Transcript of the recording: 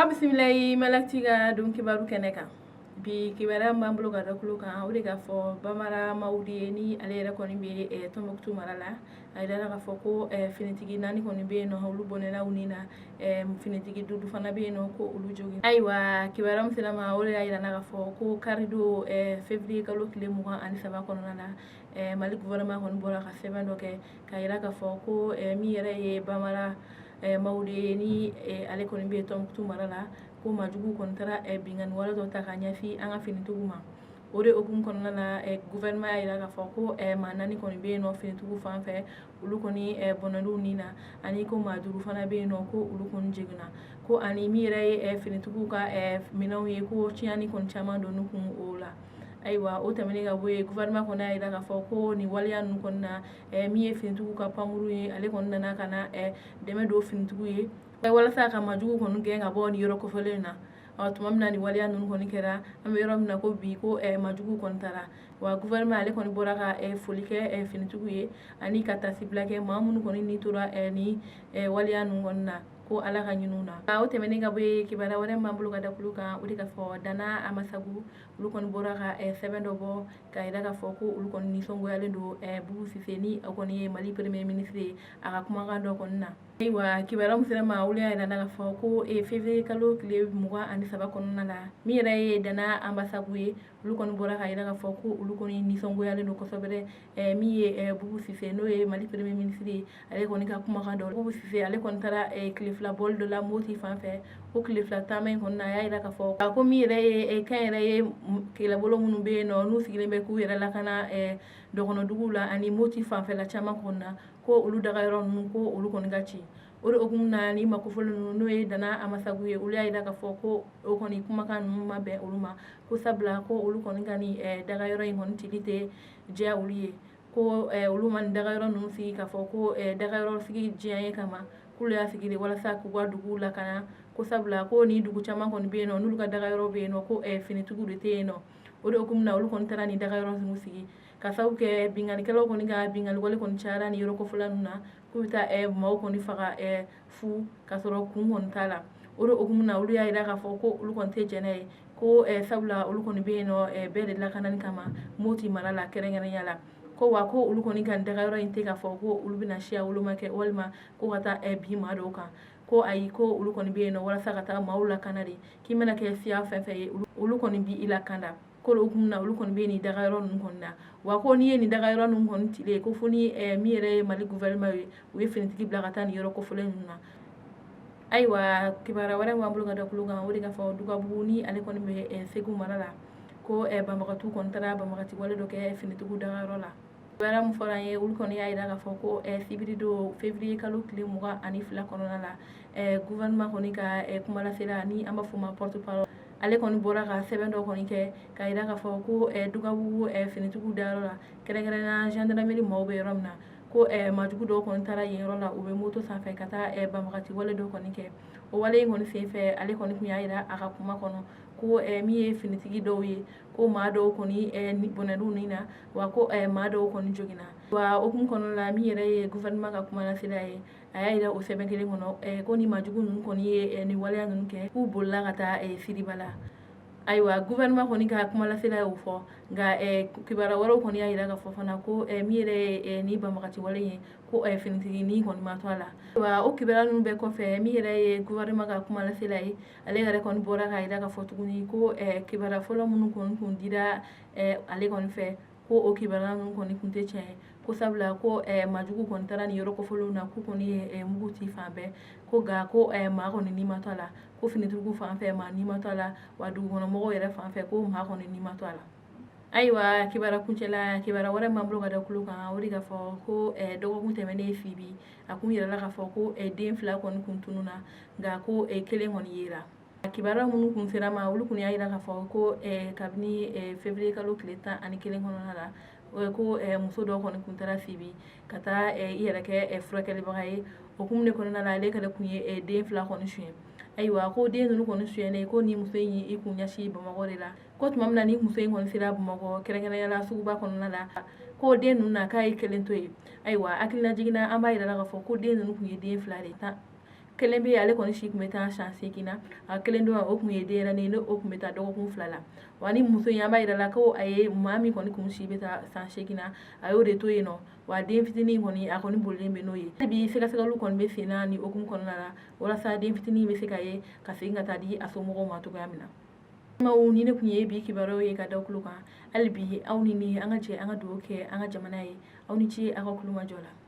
Aw bisimila ye Mali Actu ka don kibaru kɛnɛ kan. Bi kibaruya min b'an bolo ka da tulo kan, o de k'a fɔ Bamara Mawudi ye, ni ale yɛrɛ kɔni bɛ Tɔnbukutu mara la. A yirala k'a fɔ ko finitigi 4 kɔni bɛ yen nɔ, olu bɔnɛna u ni na. Finitigi 5 fana bɛ yen nɔ, ko olu jogin. Ayiwa, kibaruya min sera ma, o de y'a yira k'a fɔ ko karidon février kalo tile 23 kɔnɔna la, Mali gouvernement kɔni bɔra ka sɛbɛn dɔ kɛ k'a yira k'a fɔ ko min yɛrɛ ye Bamara Mawudi ye, ni ale kɔni bɛ Tɔnbukutu mara la, ko maajugu kɔni taara binkanni wale dɔ ta ka ɲɛsin an ka finitigiw ma. O de hukumu kɔnɔna la, gouvernement y'a yira k'a fɔ ko maa 4 kɔni bɛ yen nɔ finitigiw fan fɛ, olu kɔni bɔnɛn'u ni na, ani ko maa 5 fana bɛ yen nɔ, ko olu kɔni jiginna, ko ani min yɛrɛ ye finitigiw ka minɛnw ye, ko tiɲɛni kɔni caman donn'u kun o la. Ayiwa, o tɛmɛnen ka bɔ yen, gouvernement kɔni y'a yira k'a fɔ ko nin waleya ninnu kɔni na, min ye finitigiw ka pankuru ye, ale kɔni nana ka na dɛmɛ don finitigiw ye walasa ka maajugu kɔni gɛn ka bɔ nin yɔrɔ kofɔlen na. Tuma min na nin waleya ninnu kɔni kɛra, an bɛ yɔrɔ min na ko bi, ko maajugu kɔni taara. Wa gouvernement ale kɔni bɔra ka foli kɛ finitigiw ye ani ka taasibila kɛ maa minnu kɔni ni tora nin waleya ninnu kɔni na, ko Ala ka ɲin'u na. O tɛmɛnen ka bɔ yen, kibaruya wɛrɛ b'an bolo ka da tulo kan, o de k'a fɔ Dana Amasagu, olu kɔni bɔra ka sɛbɛn dɔ bɔ k'a yira k'a fɔ ko olu kɔni nisɔngoyalen don Bubu Sise, ni o kɔni ye Mali premier ministre ye, a ka kumakan dɔ kɔni na. Ayiwa, kibaruya min sera ma, olu y'a yira k'a fɔ ko février kalo tile 23 kɔnɔna la, min yɛrɛ ye Dana Amasagu ye, olu kɔni bɔra k'a yira k'a fɔ ko olu kɔni nisɔngoyalen don kosɛbɛ min ye Bubu Sise, n'o ye Mali premier ministre ye, ale kɔni ka kumakan dɔ. Bubu Sise ale kɔni taara tile 2 bɔli dɔ la Moti fan fɛ. O tile 2 taama in kɔni na, a y'a yira k'a fɔ a ko min yɛrɛ ye kɛn yɛrɛ ye kɛlɛbolo minnu bɛ yen nɔ, n'u sigilen bɛ k'u yɛrɛ lakana dɔgɔnɔduguw la ani Moti fanfɛla caman kɔni na, ko olu dagayɔrɔ ninnu, ko olu kɔni ka ci. O de hukumu na, ni makofolo ninnu, n'o ye Dana Amasagu ye, olu y'a yira k'a fɔ ko o kɔni kumakan ninnu ma bɛn olu ma, ko sabula ko olu kɔni ka nin dagayɔrɔ in kɔni cili tɛ diya olu ye, ko olu ma nin dagayɔrɔ ninnu sigi k'a fɔ ko dagayɔrɔ sigi diya ye kama, k'olu y'a sigi de walasa k'u ka duguw lakana, ko sabula ko ni dugu caman kɔni bɛ yen nɔ, n'olu ka dagayɔrɔ bɛ yen nɔ, ko finitigiw de tɛ yen nɔ. O de hukumu na, olu kɔni taara nin dagayɔrɔ ninnu sigi ka sababu kɛ binkannikɛlaw kɔni ka binkanni wale kɔni cayara nin yɔrɔ kofɔla ninnu na, k'u bɛ taa maaw kɔni faga fu k'a sɔrɔ kun kɔni t'a la. O de hukumu na, olu y'a yira k'a fɔ ko olu kɔni tɛ jɛn n'a ye, ko sabula olu kɔni bɛ yen nɔ bɛɛ de lakanani kama Moti mara la kɛrɛnkɛrɛnya la, ko wa ko olu kɔni ka dagayɔrɔ in tɛ k'a fɔ ko olu bɛna siya woloma kɛ walima ko ka taa bin maa dɔw kan, ko ayi, ko olu kɔni bɛ yen nɔ walasa ka taa maaw lakana de, k'i mana kɛ siya fɛn fɛn ye, olu kɔni b'i lakanda. Ko o hukumu na, olu kɔni bɛ nin dagayɔrɔ ninnu kɔni na. Wa ko n'i ye nin dagayɔrɔ ninnu kɔni cilen, ko fo ni min yɛrɛ ye Mali gouvernement ye, u ye finitigi bila ka taa nin yɔrɔ kofɔlen ninnu na. Ayiwa, kibaruya wɛrɛ b'an bolo ka da tulo kan, o de k'a fɔ Dugabugu, ni ale kɔni bɛ Segu mara la, ko banbagatiw kɔni taara banbagati wale dɔ kɛ finitigiw dagayɔrɔ la. Kibaruya min fɔra an ye, olu kɔni y'a yira k'a fɔ ko sibiri don février kalo tile 22 kɔnɔna la, gouvernement kɔni ka kumalasela, ni an b'a fɔ o ma porte parole, ale kɔni bɔra ka sɛbɛn dɔ kɔni kɛ k'a yira k'a fɔ ko Dugabugu finitigiw dayɔrɔ la, kɛrɛnkɛrɛnnenya gendarmerie maaw bɛ yɔrɔ min na, ko maajugu dɔw kɔni taara yen yɔrɔ la, u bɛ moto sanfɛ ka taa banbagati wale dɔ kɔni kɛ. O wale in kɔni senfɛ, ale kɔni tun y'a yira a ka kuma kɔnɔ ko min ye finitigi dɔw ye, ko maa dɔw kɔni bɔnɛn'u ni na, wa ko maa dɔw kɔni joginna. Wa o hukumu kɔnɔna la, min yɛrɛ ye gouvernement ka kumalasela ye, a y'a yira o sɛbɛn kelen kɔnɔ ko ni maajugu ninnu kɔni ye nin waleya ninnu kɛ, k'u bolila ka taa siriba la. Ayiwa, gouvernement kɔni ka kumalasela y'o fɔ, nka kibaruya wɛrɛw kɔni y'a yira k'a fɔ fana ko min yɛrɛ ye nin banbagati wale ye, ko finitigi ni kɔni ma to a la. Wa o kibaruya ninnu bɛɛ kɔfɛ, min yɛrɛ ye gouvernement ka kumalasela ye, ale yɛrɛ kɔni bɔra k'a yira k'a fɔ tuguni ko kibaruya fɔlɔ minnu kɔni tun dira ale kɔni fɛ, ko o kibaruya ninnu kɔni tun tɛ tiɲɛ ye, ko sabula ko maajugu kɔni taara nin yɔrɔ kofɔlenw na, k'u kɔni ye mugu ci fan bɛɛ, ko nka ko maa kɔni ni ma to a la, ko finitigiw fan fɛ maa ni ma to a la, wa dugukɔnɔmɔgɔw yɛrɛ fan fɛ ko maa kɔni ni ma to a la. Ayiwa, kibaruya kuncɛla, kibaruya wɛrɛ b'an bolo ka da tulo kan, o de k'a fɔ ko dɔgɔkun tɛmɛnen Sibi, a kun yirala k'a fɔ ko den 2 kɔni kun tununna, nka ko kelen kɔni yera. Kibaruya minnu kun sera ma, olu kun y'a yira k'a fɔ ko kabini février kalo tile 11 kɔnɔna la, ko muso dɔ kɔni kun taara Sibi ka taa i yɛrɛ kɛ furakɛlibaga ye. O hukumu de kɔnɔna la, ale kɛlen kun ye den 2 kɔni suɲɛ. Ayiwa, ko den ninnu kɔni suɲɛnen, ko ni muso in y'i kun ɲɛsin Bamakɔ de la, ko tuma min na ni muso in kɔni sera Bamakɔ, kɛrɛnkɛrɛnnenya la suguba kɔnɔna la, ko den ninnu na k'a ye kelen to yen. Ayiwa, hakilina jiginna, an b'a yira k'a fɔ ko den ninnu tun ye den 2 de tan. Kelen bɛ ale kɔni si tun bɛ taa san 8 na, a kelen dɔ o tun ye denyɛrɛnin ye, o tun bɛ taa dɔgɔkun 2 la. Wa ni muso in, an b'a yira la ko a ye maa min kɔni kun si bɛ taa san 8 na, a y'o de to yen nɔ. Wa den fitinin kɔni, a kɔni bolilen bɛ n'o ye. Hali bi sɛgɛsɛgɛliw kɔni bɛ sen na ni hukumu kɔnɔna la, walasa den fitinin bɛ se ka ye ka segin ka taa di a somɔgɔw ma cogoya min na. Maaw, ni ne tun ye bi kibaruyaw ye ka da tulo kan. Hali bi aw ni ne, an ka jɛ an ka dugawu kɛ an ka jamana ye. Aw ni ce aw ka kulomajɔ la.